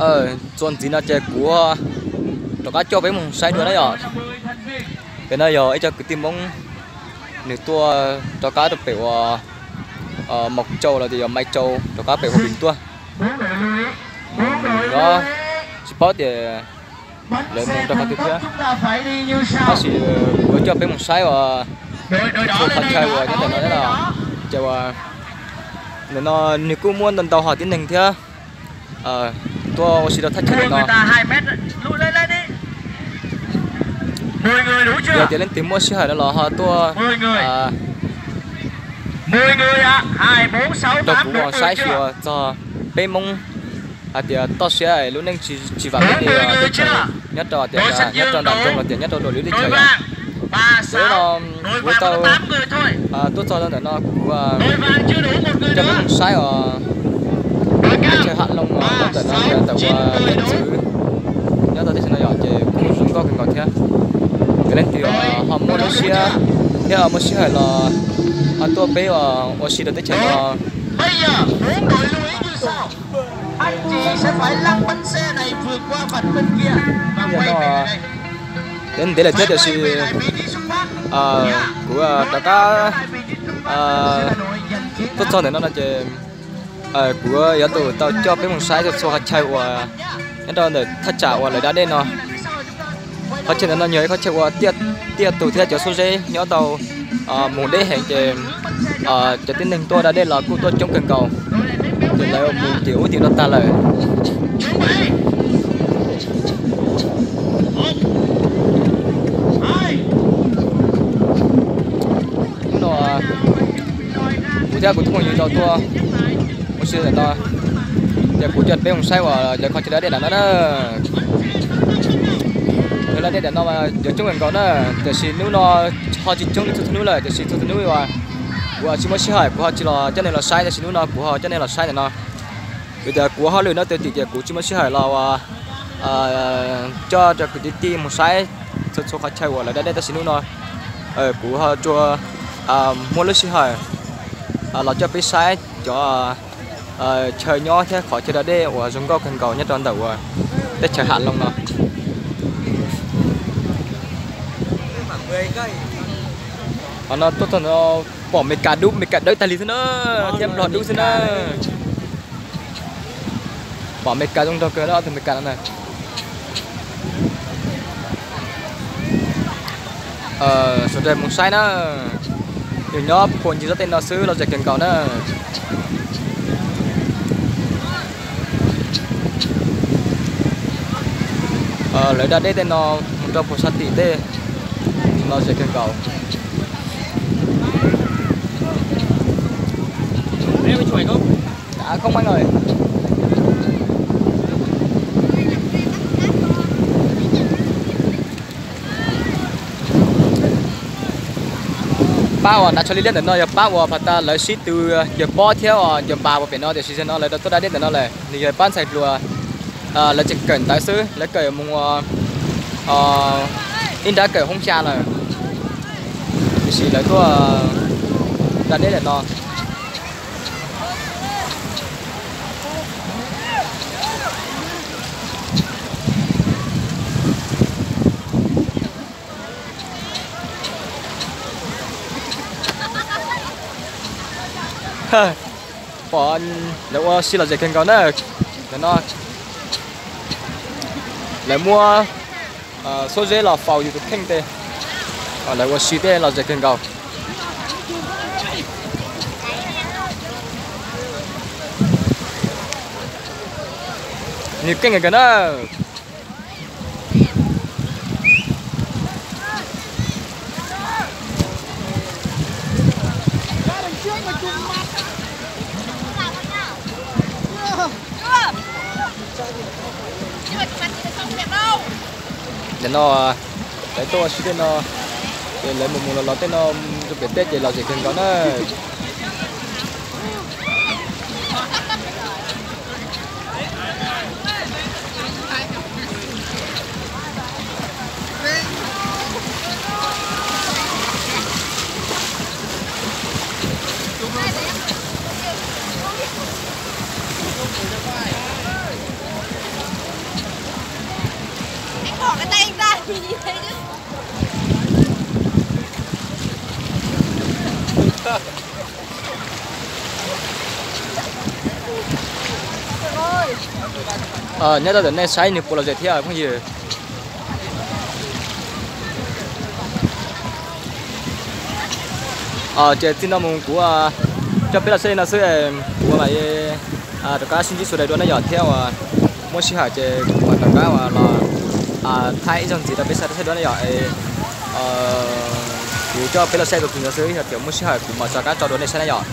Txuas ntxiv no ces kuv rov qab coj peb mus saib dua na yom. Pem no yog ib co kwv tij Hmoob, nws tuaj rov qab rau pem uas Mộc Châu los tias yog Mai Châu, rov qab pem Hòa Bình tuaj. Nws tsis paub tias lawv mus rau qhov twg thiab, tab sis kuv coj peb mus saib uas txhua qhov chaw uas nyob ntawm no na. Ces uas ntawm no nws kuj muaj ntau ntau hom tib neeg thiab tuaj ua si rau thaj chaw ntawm no. Yog tias leej twg muaj sij hawm no los ho tuaj rau kuv saib xyuas txog peb Hmoob hais tias toj siab lub neej tsis vam meej li teb chaws nyob rau tias nyob rau nram nroog los tias nyob rau dua lwm teb chaws yom. Ces lub no kuv tau tuaj txog rau ntawm no kuv coj peb mus saib os, teb chaws Hab Loos ntawm no tias ntawm uas Leej Txwv nyob tau teb chaws no yom, ces kuj zoo nkauj kawg nkaus thiab. Yog leej twg ho muaj lub siab thiab ho muaj sij hawm los ho tuaj peb ua si rau teb chaws no. Ntev lawm thiab tiam sis kuv rov qab tuaj txog ntawm no no ces kuv yuav tau tau coj peb mus saib txhua qhov chaw uas nyob rau ntawm thaj tsam uas lawv da dej no. Qhov chaw ntawm no yog ib qhov chaw uas tiaj tug thiab cov xuab zeb nyob tau mus deb heev ces cov tib neeg tuaj da dej los kuj tuaj coob kawg nkaus, ces lawv mus tim ub tim no tag lawm. Hnub no kuv thiab kuv tus phooj ywg tau tuaj ua si ntawm no, ces kuv coj peb mus saib uas lawv qhov chaw da dej ntawm no na. Lawv da dej ntawm no mas coob kawg nkaus na, tiam sis hnub no ho tsis coob li txhua txhua hnub lawm, tiam sis txhua txhua hnub uas kuv tsis muaj sij hawm kuv ho tsis los coj nej los saib, tiam sis hnub no kuv ho coj nej los saib ntawm no. Vim tias kuv hauj lwm nyob twj ywm ces kuv tsis muaj sij hawm los uas coj cov kwv tij mus saib txhua txhua qhov chaw uas lawv da dej, tab sis hnub no kuv ho tsuas muaj lub sij hawm los coj peb saib cov chaw nyob thiab qhov chaw da dej uas zoo nkauj kawg nkaus nyob rau ntawm uas teb chaws Ham Loos no. Qhov no tuaj txog no pom Mes Kas dub Mes Kas dawb tag li xwb na, thiab Nplog dub xwb na. Pom Mes Kas zoo nraug kawg na, ob tug Mes Kas no na. Sawv daws mus saib na, nws nyob puag ncig zos tej no xwb, lom zem kawg nkaus na. Lawv da dej tej no mus rau puag sab tim tej, lom zem kawg nkaus. Pab uas hnav tsho liab liab ntawm no yog pab uas pas tas lawv sib tw, yog pob thiab uas yog npas uas pem no, tiam sis zaum no lawv rov tuaj da dej ntawm no lawm, nws yog pab ntxhais hluas, lawv tseem kawm ntawv xwb, lawv kawm mus ib nrab kawm hoob xya lawm, tiam sis lawv tuaj da dej ntawm no. Pom lawv ua si lom zem kawg nkaus na. Ntawm no lawv muab xuab zeb los faus yus tus kheej tej, lawv ua si tej lom zem kawg nkaus. Nws keej kawg na. Ntawm no lawv tuaj ua si tej no, ces lawv mus mus los los tej no rau pem teb ces lom zem kawg nkaus na. Nyob rau ntawm nej saib nws puas lom zem thiab phooj ywg. Ces txij no mus kuv coj peb los saib li no xwb, kuv mam li rov qab sib ntsib sawv daws dua nej yom, thiab uas muaj sij hawm ces kuv mam rov qab uas los thaij ib zaug ntxiv rau peb saib dua nej yom. Kuv coj peb los saib tus ntxiv no xwb, yog tias muaj sij hawm kuv mam rov qab tso dua nej saib na yom.